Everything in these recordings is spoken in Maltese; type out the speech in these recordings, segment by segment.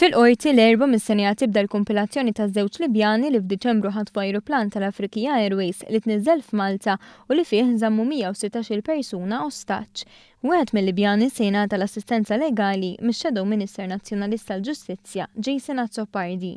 Fil-Qorti l-Erbgħa mistennija tibda l-kumpilazzjoni taż-żewġ Libjani li f'Diċembru ħatfu ajruplan tal-Afriqiyah Airways li tniżżel f'Malta u li fih żammu 116-il persuna ostaġġ. Wieħed mil-Libjani se jingħata l-assistenza legali mix-Shadow Minister Nazzjonalista għall-Ġustizzja, Jason Azzopardi.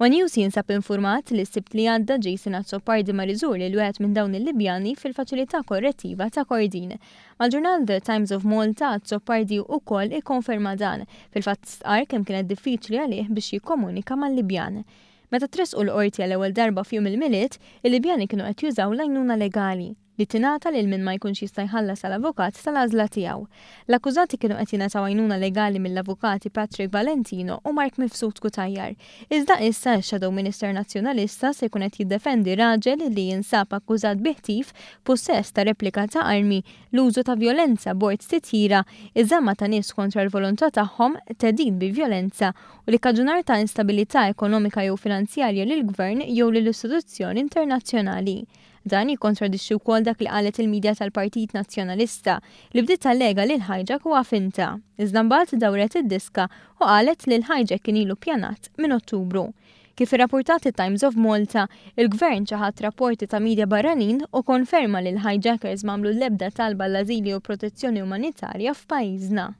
One News jinsab infurmat li s-Sibt li għadda Jason Azzopardi mar iżur lil wieħed minn dawn il-Libjani fil-Faċilità Korrettiva ta' Kordin. Mal-ġurnal The Times of Malta, Azzopardi ukoll ikkonferma dan. Fil-fatt stqarr kemm kienet diffiċli għalih biex jikkomunika mal-Libjan. Meta tressqu l-Qorti għall-ewwel darba f'jum il-Milied, il-Libjani kienu qed jużaw l-għajnuna legali, li tingħata lil min ma jkunx jista' jħallas għal avukat tal-għażla tiegħu. L-akkużati kienu qed jingħataw għajnuna legali mill-avukati Patrick Valentino u Mark Mifsud Cutajar. Iżda issa x-Shadow Minister Nazzjonalista se jkun qed jiddefendi raġel li jinsab akkużat bi ħtif, pussess ta' replika ta' armi, l-użu ta' vjolenza bord titjira, iż-żamma ta' nies kontra l-volontà tagħhom, theddid bi vjolenza u l-ikkaġunar ta' instabilità ekonomika jew finanzjarja lill-gvern jew lil istituzzjoni internazzjonali. Dan jikkontradixxi wkoll dak li qalet il-media tal-Partit Nazzjonalista, li bdiet tallega li l-hijack huwa finta. Iżda mbagħad dawret id-diska u qalet li l-hijack kien ilu ppjanat minn Ottubru. Kif irrappurtat it-Times of Malta, il-Gvern ċaħad rapporti ta' media barranin u konferma li l-hijackers m'għamlu l-ebda talba għall-ażil jew protezzjoni umanitarja f'pajjiżna.